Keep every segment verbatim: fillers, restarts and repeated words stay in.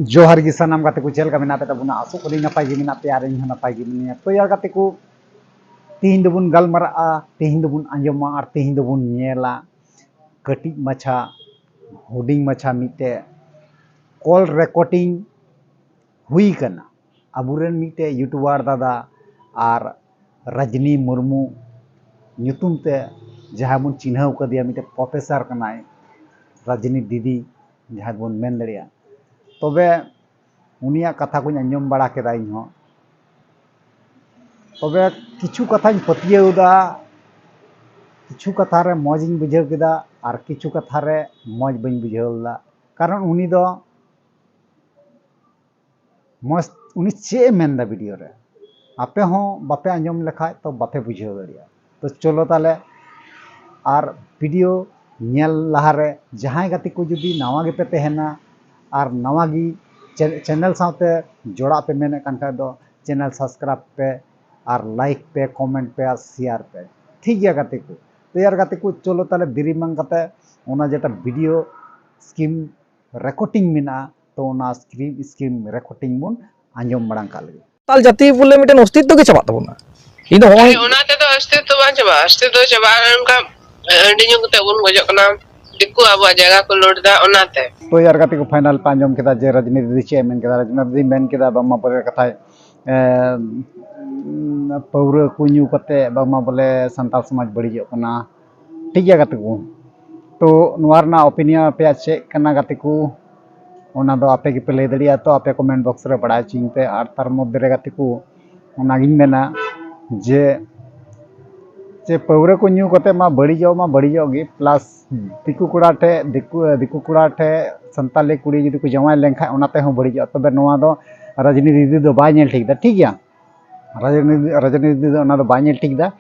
ᱡᱚᱦᱟᱨ ᱜᱮ ᱥᱟᱱᱟᱢ ᱜᱟᱛᱮ ᱠᱚ, ᱪᱮᱫ ᱞᱮᱠᱟ ᱢᱮᱱᱟᱜ ᱯᱮ ᱛᱟᱵᱚᱱᱟ? ᱟᱥᱚᱜ ᱠᱟᱹᱱᱟᱹᱧ ᱱᱟᱯᱟᱭ ᱜᱮ ᱢᱮᱱᱟᱜ ᱯᱮᱭᱟ ᱟᱨ ᱤᱧ ᱦᱚᱸ ᱱᱟᱯᱟᱭ ᱜᱮ ᱢᱤᱱᱟᱹᱧᱟ᱾ ᱛᱚ ᱭᱟᱨ ᱜᱟᱛᱮ ᱠᱚ, ᱛᱮᱦᱮᱧ ᱫᱚᱵᱚᱱ ᱜᱟᱞᱢᱟᱨᱟᱜᱼᱟ, ᱛᱮᱦᱮᱧ ᱫᱚᱵᱚᱱ ᱟᱸᱡᱚᱢᱟ ᱟᱨ ᱛᱮᱦᱮᱧ ᱫᱚᱵᱚᱱ ᱧᱮᱞᱟ ᱠᱟᱹᱴᱤᱡ ᱢᱟᱪᱷᱟ, ᱦᱩᱰᱤᱧ ᱢᱟᱪᱷᱟ ᱢᱤᱫᱴᱮᱡ ᱠᱚᱞ ᱨᱮᱠᱚᱨᱰᱤᱝ ᱦᱩᱭ ᱠᱟᱱᱟ᱾ ᱟᱵᱚᱨᱮᱱ ᱢᱤᱫᱴᱮᱡ ᱭᱩᱴᱩᱵᱟᱨ ᱫᱟᱫᱟ ᱟᱨ ᱨᱟᱡᱽᱱᱤ ᱢᱩᱨᱢᱩ ᱧᱩᱛᱩᱢ ᱛᱮ, ᱡᱟᱦᱟᱸᱭ ᱵᱚᱱ ᱪᱤᱱᱦᱟᱹᱣ ᱠᱟᱫᱮᱭᱟ, ᱢᱤᱫᱴᱮᱡ ᱯᱨᱚᱯᱷᱮᱥᱟᱨ ᱠᱟᱱᱟᱭ, ᱨᱟᱡᱽᱱᱤ ᱫᱤᱫᱤ ᱡᱟᱦᱟᱸᱭ ᱵᱚᱱ ᱢᱮᱱ ᱫᱟᱲᱮᱭᱟᱜᱼᱟ᱾ ᱛᱚᱵᱮ ᱩᱱᱤᱭᱟᱜ ᱠᱟᱛᱷᱟ ᱠᱚᱧ ᱟᱸᱡᱚᱢ ᱵᱟᱲᱟ ᱠᱮᱫᱟ ᱤᱧ ᱦᱚᱸ᱾ ᱛᱚᱵᱮ ᱠᱤᱪᱷᱩ ᱠᱟᱛᱷᱟᱧ ᱯᱟᱹᱛᱭᱟᱹᱣ ᱮᱫᱟ, ᱠᱤᱪᱷᱩ ᱠᱟᱛᱷᱟ ᱨᱮ ᱢᱚᱡᱽ ᱤᱧ ᱵᱩᱡᱷᱟᱹᱣ ᱠᱮᱫᱟ ᱟᱨ ᱠᱤᱪᱷᱩ ᱠᱟᱛᱷᱟ ᱨᱮ ᱢᱚᱡᱽ ᱵᱟᱹᱧ ᱵᱩᱡᱷᱟᱹᱣ ᱞᱮᱫᱟ᱾ ᱠᱟᱨᱚᱱ ᱩᱱᱤ ᱫᱚ ᱢᱚᱡᱽ, ᱩᱱᱤ ᱪᱮᱫ ᱮ ᱢᱮᱱᱫᱟ ᱵᱷᱤᱰᱤᱭᱳ ᱨᱮ, ᱟᱯᱮ ᱦᱚᱸ ᱵᱟᱯᱮ ᱟᱸᱡᱚᱢ ᱞᱮᱠᱷᱟᱡ ᱛᱚ ᱵᱟᱯᱮ ᱵᱩᱡᱷᱟᱹᱣ ᱫᱟᱲᱮᱭᱟᱜᱼᱟ᱾ ᱛᱚ ᱪᱚᱞᱚ ᱛᱟᱦᱞᱮ, ᱟᱨ ᱵᱷᱤᱰᱤᱭᱳ ᱧᱮᱞ ᱞᱟᱦᱟᱨᱮ ᱡᱟᱦᱟᱸᱭ ᱜᱟᱛᱮ ᱠᱚ ᱡᱩᱫᱤ ᱱᱟᱣᱟ ᱜᱮᱯᱮ ᱛᱟᱦᱮᱱᱟ ᱟᱨ ᱱᱟᱣᱟ ᱜᱮ ᱪᱮ-, ᱪᱮᱱᱮᱞ ᱥᱟᱶᱛᱮ ᱡᱚᱲᱟᱜ ᱯᱮ ᱢᱮᱱᱮᱫ ᱠᱟᱱ ᱠᱷᱟᱡ ᱫᱚ ᱪᱮᱱᱮᱞ ᱥᱟᱵᱥᱠᱨᱟᱭᱤᱵᱽ ᱯᱮ ᱟᱨ ᱞᱟᱭᱤᱠ ᱯᱮ, ᱠᱚᱢᱮᱱᱴ ᱯᱮ ᱟᱨ ᱥᱮᱭᱟᱨ ᱯᱮ᱾ ᱴᱷᱤᱠ ᱜᱮᱭᱟ ᱜᱟᱛᱮ ᱠᱚ? ᱛᱚ ᱭᱟᱨ ᱜᱟᱛᱮ ᱠᱚ, ᱪᱚᱞᱚ ᱛᱟᱦᱞᱮ ᱫᱮᱨᱤ ᱵᱟᱝ ᱠᱟᱛᱮ ᱚᱱᱟ ᱡᱮᱴᱟ ᱵᱷᱤᱰᱤᱭᱳ ᱥᱠᱨᱤᱱ ᱨᱮᱠᱚᱨᱰᱤᱝ ᱢᱮᱱᱟᱜᱼᱟ, ᱛᱚ ᱚᱱᱟ ᱥᱠᱨᱤᱱ, ᱥᱠᱨᱤᱱ ᱨᱮᱠᱚᱨᱰᱤᱝ ᱵᱚᱱ ᱟᱸᱡᱚᱢ ᱢᱟᱲᱟᱝ ᱠᱟᱜ ᱞᱮᱜᱮ᱾ ᱥᱟᱱᱛᱟᱞ ᱡᱟᱹᱛᱤ ᱵᱚᱞᱮ ᱢᱤᱫᱴᱮᱱ ᱚᱥᱛᱤᱛᱛᱚ ᱜᱮ ᱪᱟᱵᱟᱜ ᱛᱟᱵᱚᱱᱟ᱾ ᱤᱧ ᱫᱚ ᱦᱚᱸᱜᱼᱚᱭ ᱚᱱᱟ ᱛᱮᱫᱚ ᱚᱥᱛᱤᱛᱛᱚ ᱵᱟᱝ ᱪᱟᱵᱟᱜᱼᱟ᱾ ᱚᱥᱛᱤᱛᱛᱚ ᱪᱟᱵᱟᱜᱼᱟ, ᱚᱱᱠᱟ ᱦᱟᱺᱰᱤ ᱧᱩ ᱠᱟᱛᱮ ᱵᱚᱱ ᱜᱚᱡᱚᱜ ᱠᱟᱱᱟ᱾ ᱫᱤᱠᱩ ᱟᱵᱚᱣᱟᱜ ᱡᱟᱭᱜᱟ ᱠᱚ ᱞᱩᱴ ᱮᱫᱟ, ᱚᱱᱟᱛᱮ᱾ ᱛᱚ ᱭᱟᱨ ᱜᱟᱛᱮ ᱠᱚ, ᱯᱷᱟᱭᱱᱟᱞ ᱯᱮ ᱟᱸᱡᱚᱢ ᱠᱮᱫᱟ ᱡᱮ ᱨᱟᱡᱽᱱᱤᱛᱤ ᱫᱤᱫᱤ ᱪᱮᱫ ᱮ ᱢᱮᱱ ᱠᱮᱫᱟ᱾ ᱨᱟᱡᱽᱱᱤᱛᱤ ᱫᱤᱫᱤ ᱢᱮᱱ ᱠᱮᱫᱟ ᱵᱟᱝᱢᱟ ᱵᱚᱞᱮ ᱠᱟᱛᱷᱟᱭ, ᱮᱸ, ᱯᱟᱹᱣᱨᱟᱹ ᱠᱚ ᱧᱩ ᱠᱟᱛᱮ ᱵᱟᱝᱢᱟ ᱵᱚᱞᱮ ᱥᱟᱱᱛᱟᱲ ᱥᱚᱢᱟᱡᱽ ᱵᱟᱹᱲᱤᱡᱚᱜ ᱠᱟᱱᱟ᱾ ᱴᱷᱤᱠ ᱜᱮᱭᱟ ᱜᱟᱛᱮ ᱠᱚ, ᱛᱚ ᱱᱚᱣᱟ ᱨᱮᱱᱟᱜ ᱚᱯᱤᱱᱤᱭᱚᱱ ᱟᱯᱮᱭᱟᱜ ᱪᱮᱫ ᱠᱟᱱᱟ ᱜᱟᱛᱮ ᱠᱚ? ᱚᱱᱟ ᱫᱚ ᱟᱯᱮ ᱜᱮᱯᱮ ᱞᱟᱹᱭ ᱫᱟᱲᱮᱭᱟᱜᱼᱟ᱾ ᱛᱚ ᱟᱯᱮ ᱠᱚᱢᱮᱱᱴ ᱵᱚᱠᱥ ᱨᱮ ᱵᱟᱲᱟᱭ ᱦᱚᱪᱚᱧ ᱯᱮ᱾ ᱟᱨ ᱛᱟᱨ ᱢᱚᱫᱽᱫᱷᱮ ᱨᱮ ᱜᱟᱛᱮ ᱠᱚ, ᱚᱱᱟᱜᱤᱧ ᱢᱮᱱᱟ ᱡᱮ, ᱡᱮ ᱯᱟᱹᱣᱨᱟᱹ ᱠᱚ ᱧᱩ ᱠᱟᱛᱮ ᱢᱟ ᱵᱟᱹᱲᱤᱡᱚᱜ ᱢᱟ ᱵᱟᱹᱲᱤᱡᱚᱜ ᱜᱮ, ᱯᱞᱟᱥ ᱫᱤᱠᱩ ᱠᱚᱲᱟ ᱴᱷᱮᱡ, ᱫᱤᱠᱩ, ᱫᱤᱠᱩ ᱠᱚᱲᱟ ᱴᱷᱮᱡ ᱥᱟᱱᱛᱟᱞᱤ ᱠᱩᱲᱤ ᱡᱩᱫᱤ ᱠᱚ ᱡᱟᱶᱟᱭ ᱞᱮᱱᱠᱷᱟᱡ ᱚᱱᱟ ᱛᱮᱦᱚᱸ ᱵᱟᱹᱲᱤᱡᱚᱜᱼᱟ᱾ ᱛᱚᱵᱮ ᱱᱚᱣᱟ ᱫᱚ ᱨᱟᱡᱽᱱᱤᱛᱤ ᱫᱚ ᱵᱟᱭ ᱧᱮᱞ ᱴᱷᱤᱠ ᱮᱫᱟ, ᱴᱷᱤᱠ ᱜᱮᱭᱟ? ᱨᱟᱡᱽᱱᱤᱛᱤ, ᱨᱟᱡᱽᱱᱤᱛᱤ ᱫᱚ ᱚᱱᱟ ᱫᱚ ᱵᱟᱭ ᱧᱮᱞ ᱴᱷᱤᱠ ᱮᱫᱟ᱾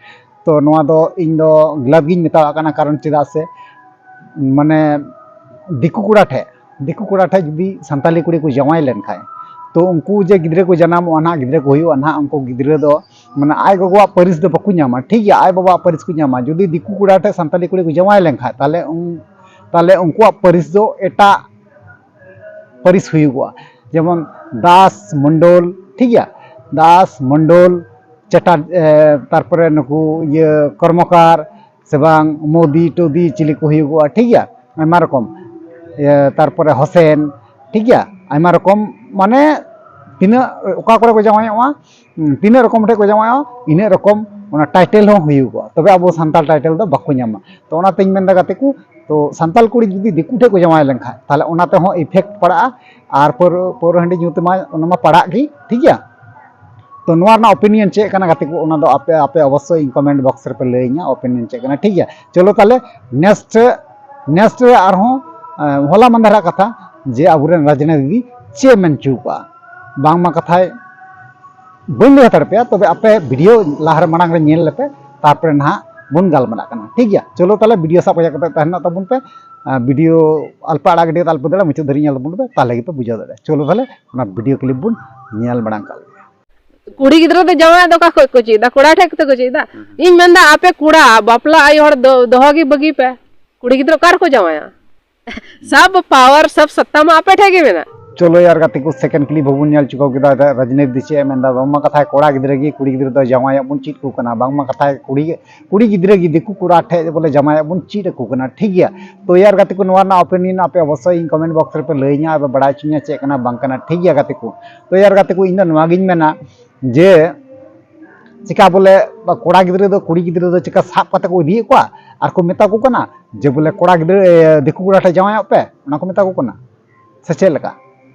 ᱛᱚ ᱱᱚᱣᱟ ᱫᱚ ᱤᱧ ᱫᱚ ᱜᱞᱟᱛ ᱜᱤᱧ ᱢᱮᱛᱟᱣᱟᱜ ᱠᱟᱱᱟ, ᱠᱟᱨᱚᱱ ᱪᱮᱫᱟᱜ ᱥᱮ ᱢᱟᱱᱮ ᱫᱤᱠᱩ ᱠᱚᱲᱟ ᱴᱷᱮᱡ, ᱫᱤᱠᱩ ᱠᱚᱲᱟ ᱴᱷᱮᱡ ᱡᱩᱫᱤ ᱥᱟᱱᱛᱟᱞᱤ ᱠᱩᱲᱤ ᱠᱚ ᱡᱟᱶᱟᱭ ᱞᱮᱱᱠᱷᱟᱡ, ᱛᱚ ᱩᱱᱠᱩ ᱡᱮ ᱜᱤᱫᱽᱨᱟᱹ ᱠᱚ ᱡᱟᱱᱟᱢᱚᱜᱼᱟ ᱱᱟᱦᱟᱜ, ᱜᱤᱫᱽᱨᱟᱹ ᱠᱚ ᱦᱩᱭᱩᱜᱼᱟ ᱱᱟᱦᱟᱜ, ᱩᱱᱠᱩ ᱜᱤᱫᱽᱨᱟᱹ ᱫᱚ ᱢᱟᱱᱮ ᱟᱡ ᱜᱚᱜᱚᱣᱟᱜ ᱯᱟᱹᱨᱤᱥ ᱫᱚ ᱵᱟᱠᱚ ᱧᱟᱢᱟ, ᱴᱷᱤᱠ ᱜᱮᱭᱟ, ᱟᱡ ᱵᱟᱵᱟᱣᱟᱜ ᱯᱟᱹᱨᱤᱥ ᱠᱚ ᱧᱟᱢᱟ᱾ ᱡᱩᱫᱤ ᱫᱤᱠᱩ ᱠᱚᱲᱟ ᱴᱷᱮᱡ ᱥᱟᱱᱛᱟᱞᱤ ᱠᱩᱲᱤ ᱠᱚ ᱡᱟᱶᱟᱭ ᱞᱮᱱᱠᱷᱟᱡ, ᱛᱟᱦᱞᱮ ᱩᱱ-, ᱛᱟᱦᱞᱮ ᱩᱱᱠᱩᱣᱟᱜ ᱯᱟᱹᱨᱤᱥ ᱫᱚ ᱮᱴᱟᱜ ᱯᱟᱹᱨᱤᱥ ᱦᱩᱭᱩᱜᱚᱜᱼᱟ᱾ ᱡᱮᱢᱚᱱ ᱫᱟᱥ, ᱢᱚᱱᱰᱚᱞ, ᱴᱷᱤᱠ ᱜᱮᱭᱟ, ᱫᱟᱥ, ᱢᱚᱱᱰᱚᱞ, ᱪᱟᱴᱟᱨ ᱮ, ᱛᱟᱨᱯᱚᱨᱮ ᱱᱩᱠᱩ ᱤᱭᱟᱹ ᱠᱚᱨᱢᱚᱠᱟᱨ, ᱥᱮ ᱵᱟᱝ ᱢᱳᱫᱤ ᱴᱳᱫᱤ ᱪᱤᱞᱤ ᱠᱚ ᱦᱩᱭᱩᱜᱚᱜᱼᱟ, ᱴᱷᱤᱠ ᱜᱮᱭᱟ, ᱟᱭᱢᱟ ᱨᱚᱠᱚᱢ, ᱤᱭᱟᱹ, ᱛᱟᱨᱯᱚᱨᱮ ᱦᱳᱥᱮᱱ, ᱴᱷᱤᱠ ᱜᱮᱭᱟ, ᱟᱭᱢᱟ ᱨᱚᱠᱚᱢ, ᱢᱟᱱᱮ ᱛᱤᱱᱟᱹᱜ ᱚᱠᱟ ᱠᱚᱨᱮ ᱠᱚ ᱡᱟᱶᱟᱭᱚᱜᱼᱟ, ᱦᱩᱸ, ᱛᱤᱱᱟᱹᱜ ᱨᱚᱠᱚᱢ ᱴᱷᱮᱱ ᱠᱚ ᱡᱟᱶᱟᱭᱚᱜᱼᱟ, ᱤᱱᱟᱹᱜ ᱨᱚᱠᱚᱢ ᱚᱱᱟ ᱴᱟᱭᱴᱮᱞ ᱦᱚᱸ ᱦᱩᱭᱩᱜᱚᱜᱼᱟ, ᱛᱚᱵᱮ ᱟᱵᱚ ᱥᱟᱱᱛᱟᱲ ᱴᱟᱭᱴᱮᱞ ᱫᱚ ᱵᱟᱠᱚ ᱧᱟᱢᱟ᱾ ᱛᱚ ᱚᱱᱟᱛᱮᱧ ᱢᱮᱱᱫᱟ ᱜᱟᱛᱮ ᱠᱚ, ᱛᱚ ᱥᱟᱱᱛᱟᱲ ᱠᱩᱲᱤ ᱡᱩᱫᱤ ᱫᱤᱠᱩ ᱴᱷᱮᱱ ᱠᱚ ᱡᱟᱶᱟᱭ ᱞᱮᱱᱠᱷᱟᱱ, ᱛᱟᱦᱚᱞᱮ ᱚᱱᱟ ᱛᱮᱦᱚᱸ ᱤᱯᱷᱮᱠᱴ ᱯᱟᱲᱟᱜᱼᱟ᱾ ᱟᱨ ᱯᱟᱹᱣᱨᱟᱹ, ᱯᱟᱹᱣᱨᱟᱹ ᱦᱟᱺᱰᱤ ᱧᱩ ᱛᱮᱢᱟ ᱚᱱᱟ ᱢᱟ ᱯᱟᱲᱟᱜ ᱜᱮ, ᱴᱷᱤᱠ ᱜᱮᱭᱟ᱾ ᱛᱚ ᱱᱚᱣᱟ ᱨᱮᱱᱟᱜ ᱳᱯᱤᱱᱤᱭᱚᱱ ᱪᱮᱫ ᱠᱟᱱᱟ ᱜᱟᱛᱮ ᱠᱚ, ᱚᱱᱟ ᱫᱚ ᱟᱯᱮ, ᱟᱯᱮ ᱚᱵᱚᱥᱥᱳᱭ ᱤᱧ ᱠᱚᱢᱮᱱᱴ ᱵᱚᱠᱥ ᱨᱮᱯᱮ ᱞᱟᱹᱭᱟᱹᱧᱟ ᱳᱯᱤᱱᱤᱭᱚᱱ ᱪᱮᱫ ᱠᱟᱱᱟ, ᱴᱷᱤᱠ ᱜᱮᱭᱟ᱾ ᱪᱚᱞᱚ ᱛᱟᱦᱚᱞᱮ ᱱᱮᱠᱥᱴ, ᱱᱮᱠᱥᱴ ᱨᱮ ᱟᱨᱦᱚᱸ, ᱮᱸ, ᱦᱚᱞᱟ ᱢᱟᱸᱫᱷᱮᱨᱟᱜ ᱠᱟᱛᱷᱟ, ᱡᱮ ᱟᱵᱚᱨᱮᱱ ᱨᱟᱡᱽᱱᱤᱛᱤ ᱪᱮᱫ ᱮ ᱢᱮᱱ ᱦᱚᱪᱚ ᱠᱟᱜᱼᱟ, ᱵᱟᱝᱢᱟ ᱠᱟᱛᱷᱟᱭ ᱵᱟᱹᱧ ᱞᱟᱹᱭ ᱦᱟᱛᱟᱲ ᱯᱮᱭᱟ, ᱛᱚᱵᱮ ᱟᱯᱮ ᱵᱷᱤᱰᱤᱭᱳ ᱞᱟᱦᱟᱨᱮ ᱢᱟᱲᱟᱝ ᱨᱮ ᱧᱮᱞ ᱞᱮᱯᱮ, ᱛᱟᱨᱯᱚᱨᱮ ᱱᱟᱦᱟᱜ ᱵᱚᱱ ᱜᱟᱞᱢᱟᱨᱟᱜ ᱠᱟᱱᱟ, ᱴᱷᱤᱠ ᱜᱮᱭᱟ᱾ ᱪᱚᱞᱚ ᱛᱟᱦᱚᱞᱮ ᱵᱷᱤᱰᱤᱭᱳ ᱥᱟᱵ ᱠᱟᱛᱮ ᱛᱟᱦᱮᱱ ᱛᱟᱵᱚᱱ ᱯᱮ, ᱟᱨ ᱵᱷᱤᱰᱤᱭᱳ ᱟᱞᱯᱟ ᱟᱲᱟᱜ ᱜᱤᱰᱤ ᱠᱟᱛᱮ ᱟᱞᱯᱟ ᱫᱟᱲᱮ ᱢᱩᱪᱟᱹᱫ ᱫᱷᱟᱹᱨᱤᱡ ᱧᱮᱞ ᱛᱟᱵᱚᱱ ᱯᱮ, ᱛᱟᱦᱚᱞᱮ ᱜᱮᱯᱮ ᱵᱩᱡᱷᱟᱹᱣ ᱫᱟᱲᱮᱭᱟᱜᱼᱟ᱾ ᱪᱚᱞᱚ ᱛᱟᱦᱚᱞᱮ ᱚᱱᱟ ᱵᱷᱤᱰᱤᱭᱳ ᱠᱞᱤᱯ ᱵᱚᱱ ᱧᱮᱞ ᱢᱟᱲᱟᱝ ᱠᱟᱜ ᱞᱮᱜᱮ᱾ ᱠᱩᱲᱤ ᱜᱤᱫᱽᱨᱟᱹ ᱫᱚ ᱡᱟᱶᱟᱭ ᱫᱚ ᱚᱠᱟ ᱠᱷᱚᱡ ᱠᱚ ᱪᱮᱫᱟ? ᱠᱚᱲᱟ ᱴᱷᱮᱡ ᱠᱚ ᱪᱮᱫᱟ? ᱤᱧ ᱢᱮᱱᱫᱟ ᱟᱯᱮ ᱠᱚᱲᱟ ᱵᱟᱯᱞᱟ ᱟᱭᱳ ᱦᱚᱲ ᱫᱚ ᱫᱚᱦᱚ ᱜᱮ ᱵᱟᱹᱜᱤ ᱯᱮ᱾ ᱠᱩᱲᱤ ᱜᱤᱫᱽᱨᱟᱹ ᱚᱠᱟ ᱨᱮᱠᱚ ᱡᱟᱶᱟᱭᱟ? ᱥᱟᱵ ᱯᱟᱣᱟᱨ, ᱥᱟᱵ ᱥᱟᱛᱛᱟ ᱢᱟ ᱟᱯᱮ ᱴᱷᱮᱡ ᱜᱮ ᱢᱮᱱᱟᱜ᱾ ᱪᱚᱞᱚ ᱭᱟᱨ ᱜᱟᱛᱮ ᱠᱚ, ᱥᱮᱠᱮᱱᱰ ᱠᱞᱤᱯ ᱦᱚᱸᱵᱚᱱ ᱧᱮᱞ ᱪᱩᱠᱟᱹᱣ ᱠᱮᱫᱟ᱾ ᱨᱟᱡᱽᱱᱤᱛ ᱫᱚ ᱪᱮᱫ ᱮ ᱢᱮᱱᱫᱟ? ᱵᱟᱝᱢᱟ ᱠᱟᱛᱷᱟᱭ ᱠᱚᱲᱟ ᱜᱤᱫᱽᱨᱟᱹ ᱜᱮ ᱠᱩᱲᱤ ᱜᱤᱫᱽᱨᱟᱹ ᱫᱚ ᱡᱟᱶᱟᱭᱚᱜ ᱵᱚᱱ ᱪᱮᱫ ᱠᱚ ᱠᱟᱱᱟ, ᱵᱟᱝᱢᱟ ᱠᱟᱛᱷᱟᱭ ᱠᱩᱲᱤ, ᱠᱩᱲᱤ ᱜᱤᱫᱽᱨᱟᱹ ᱜᱮ ᱫᱤᱠᱩ ᱠᱚᱲᱟ ᱴᱷᱮᱡ ᱵᱚᱞᱮ ᱡᱟᱶᱟᱭᱚᱜ ᱵᱚᱱ ᱪᱮᱫ ᱟᱠᱚ ᱠᱟᱱᱟ, ᱴᱷᱤᱠ ᱜᱮᱭᱟ᱾ ᱛᱚ ᱭᱟᱨ ᱜᱟᱛᱮ ᱠᱚ, ᱱᱚᱣᱟ ᱨᱮᱱᱟᱜ ᱳᱯᱤᱱᱤᱭᱚᱱ ᱟᱯᱮ ᱚᱵᱚᱥᱥᱳᱭ ᱤᱧ ᱠᱚᱢᱮᱱᱴ ᱵᱚᱠᱥ ᱨᱮᱯᱮ ᱞᱟᱹᱭᱟᱹᱧᱟ, ᱟᱯᱮ ᱵᱟᱲᱟᱭ ᱦᱚᱪᱚᱧᱟ ᱪᱮᱫ ᱠᱟᱱᱟ ᱵᱟᱝ ᱠᱟᱱᱟ, ᱴᱷᱤᱠ ᱜᱮᱭᱟ ᱜᱟᱛᱮ ᱠᱚ᱾ ᱛᱚ ᱭᱟᱨ ᱜᱟᱛᱮ ᱠᱚ, ᱤᱧ ᱫᱚ ᱱᱚᱣᱟ ᱜᱤᱧ ᱢᱮᱱᱟ ᱡᱮ ᱪᱮᱠᱟ ᱵᱚᱞᱮ ᱠᱚᱲᱟ ᱜᱤᱫᱽᱨᱟᱹ ᱫᱚ ᱠᱩᱲᱤ ᱜᱤᱫᱽᱨᱟᱹ ᱫᱚ ᱪᱮᱠᱟ ᱥᱟᱵ ᱠᱟᱛᱮ ᱠᱚ ᱤᱫᱤᱭᱮᱫ ᱠᱚᱣᱟ ᱟᱨ ᱠᱚ ᱢᱮᱛᱟ ᱠᱚ ᱠᱟᱱᱟ ᱡᱮ ᱵᱚᱞᱮ ᱠᱚᱲᱟ ᱜᱤᱫᱽᱨᱟᱹ, ᱮ, ᱫᱤᱠᱩ ᱠᱚᱲᱟ ᱴᱷᱮᱡ ᱡᱟᱶᱟᱭᱚᱜ ᱯᱮ, ᱚᱱᱟ ᱠᱚ ᱢᱮᱛᱟ ᱠᱚ ᱠᱟᱱᱟ ᱥᱮ ᱪᱮᱫ ᱞᱮᱠᱟ?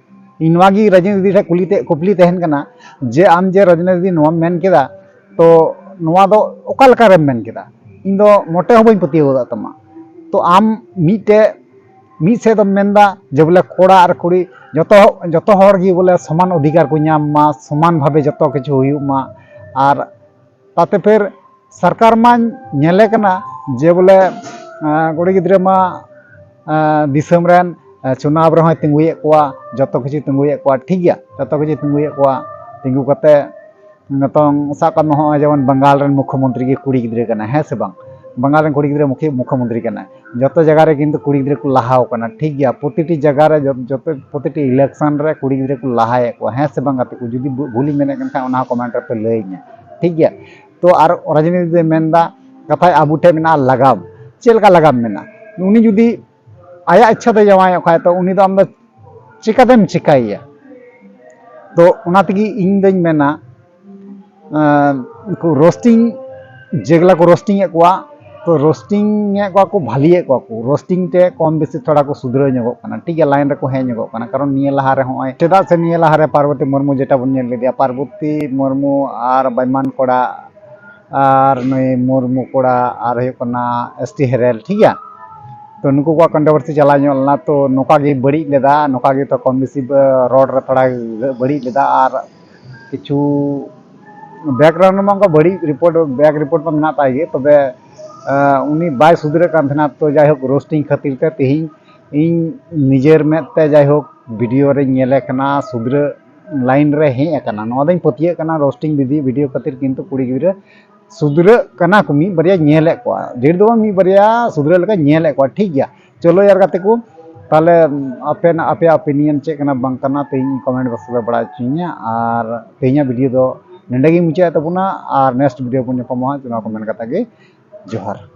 ᱤᱧ ᱱᱚᱣᱟ ᱜᱮ ᱨᱟᱡᱽᱱᱤᱛᱤ ᱴᱷᱮᱡ ᱠᱩᱞᱤ ᱛᱮ, ᱠᱩᱠᱞᱤ ᱛᱟᱦᱮᱱ ᱠᱟᱱᱟ ᱡᱮ ᱟᱢ ᱡᱮ ᱨᱟᱡᱽᱱᱤᱛᱤ ᱱᱚᱣᱟᱢ ᱢᱮᱱ ᱠᱮᱫᱟ, ᱛᱚ ᱱᱚᱣᱟ ᱫᱚ ᱚᱠᱟ ᱞᱮᱠᱟᱨᱮᱢ ᱢᱮᱱ ᱠᱮᱫᱟ? ᱤᱧ ᱫᱚ ᱢᱚᱴᱮ ᱦᱚᱸ ᱵᱟᱹᱧ ᱯᱟᱹᱛᱭᱟᱹᱣ ᱜᱚᱫᱚᱜ ᱛᱟᱢᱟ᱾ ᱛᱚ ᱟᱢ ᱢᱤᱫᱴᱮᱡ ᱢᱤᱫ ᱥᱮᱫ ᱫᱚᱢ ᱢᱮᱱᱫᱟ ᱡᱮ ᱵᱚᱞᱮ ᱠᱚᱲᱟ ᱟᱨ ᱠᱩᱲᱤ ᱡᱚᱛᱚ, ᱡᱚᱛᱚ ᱦᱚᱲ ᱜᱮ ᱵᱚᱞᱮ ᱥᱚᱢᱟᱱ ᱚᱫᱷᱤᱠᱟᱨ ᱠᱚ ᱧᱟᱢ ᱢᱟ, ᱥᱚᱢᱟᱱ ᱵᱷᱟᱵᱮ ᱡᱚᱛᱚ ᱠᱤᱪᱷᱩ ᱦᱩᱭᱩᱜ ᱢᱟ᱾ ᱟᱨ ᱛᱟᱛᱮ ᱯᱷᱮᱨ ᱥᱚᱨᱠᱟᱨ ᱢᱟᱧ ᱧᱮᱞᱮ ᱠᱟᱱᱟ ᱡᱮ ᱵᱚᱞᱮ, ᱟᱸ, ᱠᱩᱲᱤ ᱜᱤᱫᱽᱨᱟᱹ ᱢᱟ, ᱟᱸ, ᱫᱤᱥᱚᱢ ᱨᱮᱱ, ᱟᱸ, ᱪᱩᱱᱟᱣ ᱨᱮᱦᱚᱸᱭ ᱛᱤᱸᱜᱩᱭᱮᱫ ᱠᱚᱣᱟ, ᱡᱚᱛᱚ ᱠᱤᱪᱷᱩᱭ ᱛᱤᱸᱜᱩᱭᱮᱫ ᱠᱚᱣᱟ, ᱴᱷᱤᱠ ᱜᱮᱭᱟ, ᱡᱚᱛᱚ ᱠᱤᱪᱷᱩᱭ ᱛᱤᱸᱜᱩᱭᱮᱫ ᱠᱚᱣᱟ᱾ ᱛᱤᱸᱜᱩ ᱠᱟᱛᱮ ᱱᱤᱛᱚᱝ ᱥᱟᱵ ᱠᱟᱜ ᱢᱮ, ᱦᱚᱸᱜᱼᱚᱭ ᱡᱮᱢᱚᱱ ᱵᱟᱝᱜᱟᱞ ᱨᱮᱱ ᱢᱩᱠᱷᱚᱢᱚᱱᱛᱨᱤ ᱜᱮ ᱠᱩᱲᱤ ᱜᱤᱫᱽᱨᱟᱹ ᱠᱟᱱᱟᱭ, ᱦᱮᱸ ᱥᱮ ᱵᱟᱝ? ᱵᱟᱝᱜᱟᱞ ᱨᱮᱱ ᱠᱩᱲᱤ ᱜᱤᱫᱽᱨᱟᱹ ᱢᱩᱠᱷᱤ ᱢᱩᱠᱷᱭᱚᱢᱚᱱᱛᱨᱤ ᱠᱟᱱᱟᱭ᱾ ᱡᱚᱛᱚ ᱡᱟᱭᱜᱟ ᱨᱮ ᱠᱤᱱᱛᱩ ᱠᱩᱲᱤ ᱜᱤᱫᱽᱨᱟᱹ ᱠᱚ ᱞᱟᱦᱟᱣ ᱠᱟᱱᱟ, ᱴᱷᱤᱠ ᱜᱮᱭᱟ᱾ ᱯᱨᱚᱛᱤᱴᱤ ᱡᱟᱭᱜᱟ ᱨᱮ ᱡᱚᱛ- ᱡᱚᱛᱚ ᱯᱨᱚᱛᱤᱴᱤ ᱤᱞᱮᱠᱥᱚᱱ ᱨᱮ ᱠᱩᱲᱤ ᱜᱤᱫᱽᱨᱟᱹ ᱠᱚ ᱞᱟᱦᱟᱭᱮᱫ ᱠᱚᱣᱟ, ᱦᱮᱸ ᱥᱮ ᱵᱟᱝ ᱜᱟᱛᱮ ᱠᱚ? ᱡᱩᱫᱤ ᱵᱷᱩ- ᱵᱷᱩᱞᱤᱧ ᱢᱮᱱᱮᱫ ᱠᱟᱱ ᱠᱷᱟᱱ, ᱚᱱᱟ ᱦᱚᱸ ᱠᱚᱢᱮᱱᱴ ᱨᱮᱯᱮ ᱞᱟᱹᱭᱟᱹᱧᱟ, ᱴᱷᱤᱠ ᱜᱮᱭᱟ᱾ ᱛᱚ ᱟᱨ ᱨᱟᱡᱽᱱᱤᱛᱤ ᱫᱚᱭ ᱢᱮᱱᱫᱟ, ᱠᱟᱛᱷᱟᱭ ᱟᱵᱚ ᱴᱷᱮᱱ ᱢᱮᱱᱟᱜᱼᱟ ᱞᱟᱜᱟᱢ᱾ ᱪᱮᱫ ᱞᱮᱠᱟ ᱞᱟᱜᱟᱢ ᱢᱮᱱᱟᱜᱼᱟ? ᱩᱱᱤ ᱡᱩᱫᱤ ᱟᱭᱟᱜ ᱤᱪᱪᱷᱟ ᱛᱮ ᱡᱟᱶᱟᱭᱚᱜ ᱠᱷᱟᱡ, ᱛᱚ ᱩᱱᱤ ᱫᱚ ᱟᱢ ᱫᱚ ᱪᱤᱠᱟᱛᱮᱢ ᱪᱤᱠᱟᱭᱮᱭᱟ? ᱛᱚ ᱚᱱᱟ ᱛᱮᱜᱮ ᱤᱧ ᱫᱚᱧ ᱢᱮᱱᱟ, ᱟᱸ, ᱩᱱᱠᱩ ᱨᱳᱥᱴᱤᱝ, ᱡᱮᱜᱩᱞᱟ ᱠᱚ ᱨᱳᱥᱴᱤᱝ ᱮᱫ ᱠᱚᱣᱟ, ᱛᱚ ᱨᱳᱥᱴᱤᱝ ᱮᱫ ᱠᱚᱣᱟ ᱠᱚ, ᱵᱷᱟᱹᱞᱤᱭᱮᱫ ᱠᱚᱣᱟ ᱠᱚ, ᱨᱳᱥᱴᱤᱝ ᱛᱮ ᱠᱚᱢ ᱵᱮᱥᱤ ᱛᱷᱚᱲᱟ ᱠᱚ ᱥᱩᱫᱷᱨᱟᱹᱣ ᱧᱚᱜᱚᱜ ᱠᱟᱱᱟ, ᱴᱷᱤᱠ ᱜᱮᱭᱟ, ᱞᱟᱭᱤᱱ ᱨᱮᱠᱚ ᱦᱮᱡ ᱧᱚᱜᱚᱜ ᱠᱟᱱᱟ᱾ ᱠᱟᱨᱚᱱ ᱱᱤᱭᱟᱹ ᱞᱟᱦᱟ ᱨᱮ ᱦᱚᱸᱜᱼᱚᱭ, ᱪᱮᱫᱟᱜ ᱥᱮ ᱱᱤᱭᱟᱹ ᱞᱟᱦᱟ ᱨᱮ ᱯᱟᱨᱵᱚᱛᱤ ᱢᱩᱨᱢᱩ ᱡᱮᱴᱟ ᱵᱚᱱ ᱧᱮᱞ ᱞᱮᱫᱮᱭᱟ, ᱯᱟᱨᱵᱚᱛᱤ ᱢᱩᱨᱢᱩ ᱟᱨ ᱵᱟᱭᱢᱟᱱ ᱠᱚᱲᱟ ᱟᱨ ᱱᱩᱭ ᱢᱩᱨᱢᱩ ᱠᱚᱲᱟ ᱟᱨ ᱦᱩᱭᱩᱜ ᱠᱟᱱᱟ ᱮᱥ ᱴᱤ ᱦᱮᱨᱮᱞ, ᱴᱷᱤᱠ ᱜᱮᱭᱟ᱾ ᱛᱚ ᱱᱩᱠᱩ ᱠᱚᱣᱟᱜ ᱠᱚᱱᱴᱨᱳᱵᱷᱟᱨᱥᱤ ᱪᱟᱞᱟᱣ ᱧᱚᱜ ᱞᱮᱱᱟ, ᱛᱚ ᱱᱚᱝᱠᱟ ᱜᱮ ᱵᱟᱹᱲᱤᱡ ᱞᱮᱫᱟ, ᱱᱚᱝᱠᱟ ᱜᱮ ᱛᱚ ᱠᱚᱢ ᱵᱮᱥᱤ ᱵᱟ- ᱨᱚᱲ ᱨᱮ ᱛᱷᱚᱲᱟ ᱵᱟᱹᱲᱤᱡ ᱞᱮᱫᱟ᱾ ᱟᱨ ᱠᱤᱪᱷᱩ ᱵᱮᱠᱜᱨᱟᱣᱩᱱᱰ ᱨᱮᱢᱟ ᱚᱱᱠᱟ ᱵᱟᱹᱲᱤᱡ ᱨᱤᱯᱳᱨᱴ, ᱵᱮᱠ ᱨᱤᱯᱳᱨᱴ ᱢᱟ ᱢᱮᱱᱟᱜ ᱛᱟᱭ ᱜᱮ, ᱛᱚᱵᱮ ᱟᱸ, ᱩᱱᱤ ᱵᱟᱭ ᱥᱩᱫᱷᱨᱟᱹᱜ ᱠᱟᱱ ᱛᱟᱦᱮᱱᱟ᱾ ᱛᱚ ᱡᱟᱭᱦᱳᱠ, ᱨᱳᱥᱴᱤᱝ ᱠᱷᱟᱹᱛᱤᱨ ᱛᱮ ᱛᱮᱦᱮᱧ ᱤᱧ ᱱᱤᱡᱮᱨ ᱢᱮᱫ ᱛᱮ ᱡᱟᱭᱦᱳᱠ ᱵᱷᱤᱰᱤᱭᱳ ᱨᱮᱧ ᱧᱮᱞᱮ ᱠᱟᱱᱟ, ᱥᱩᱫᱷᱨᱟᱹ ᱞᱟᱭᱤᱱ ᱨᱮ ᱦᱮᱡ ᱟᱠᱟᱱᱟ᱾ ᱱᱚᱣᱟ ᱫᱚᱧ ᱯᱟᱹᱛᱭᱟᱹᱜ ᱠᱟᱱᱟ, ᱨᱳᱥᱴᱤᱝ ᱵᱤᱫᱷᱤ ᱵᱷᱤᱰᱤᱭᱳ ᱠᱷᱟᱹᱛᱤᱨ ᱠᱤᱱᱛᱩ ᱠᱩᱲᱤ ᱜᱤᱫᱽᱨᱟᱹ ᱥᱩᱫᱷᱨᱟᱹᱜ ᱠᱟᱱᱟ ᱠᱚ, ᱢᱤᱫ ᱵᱟᱨᱭᱟ ᱧᱮᱞᱮᱫ ᱠᱚᱣᱟ, ᱰᱷᱮᱨ ᱫᱚ ᱵᱟᱝ, ᱢᱤᱫ ᱵᱟᱨᱭᱟ ᱥᱩᱫᱷᱨᱟᱹᱜ ᱞᱮᱠᱟ ᱧᱮᱞᱮᱫ ᱠᱚᱣᱟ, ᱴᱷᱤᱠ ᱜᱮᱭᱟ᱾ ᱪᱚᱞᱚ ᱭᱟᱨ ᱜᱟᱛᱮ ᱠᱚ, ᱛᱟᱦᱞᱮ ᱟᱯᱮ, ᱟᱯᱮᱭᱟᱜ ᱚᱯᱤᱱᱤᱭᱚᱱ ᱪᱮᱫ ᱠᱟᱱᱟ ᱵᱟᱝ ᱠᱟᱱᱟ, ᱛᱮᱦᱮᱧ ᱠᱚᱢᱮᱱᱴ ᱵᱚᱠᱥ ᱨᱮ ᱵᱟᱲᱟᱭ ᱦᱚᱪᱚᱧᱟ᱾ ᱟᱨ ᱛᱮᱦᱮᱧᱟᱜ ᱵᱷᱤᱰᱤᱭᱳ ᱫᱚ ᱱᱚᱸᱰᱮ ᱜᱮᱧ ᱢᱩᱪᱟᱹᱫ ᱛᱟᱵᱚᱱᱟ, ᱟᱨ ᱱᱮᱠᱥᱴ ᱵᱷᱤᱰᱤᱭᱳ ᱵᱚᱱ ᱧᱟᱯᱟᱢᱟ ᱦᱟᱸᱜ᱾ ᱱᱚᱣᱟ ᱠᱚ ᱢᱮᱱ ᱠᱟᱛᱮ ᱜᱮ ᱡᱚᱦᱟᱨ᱾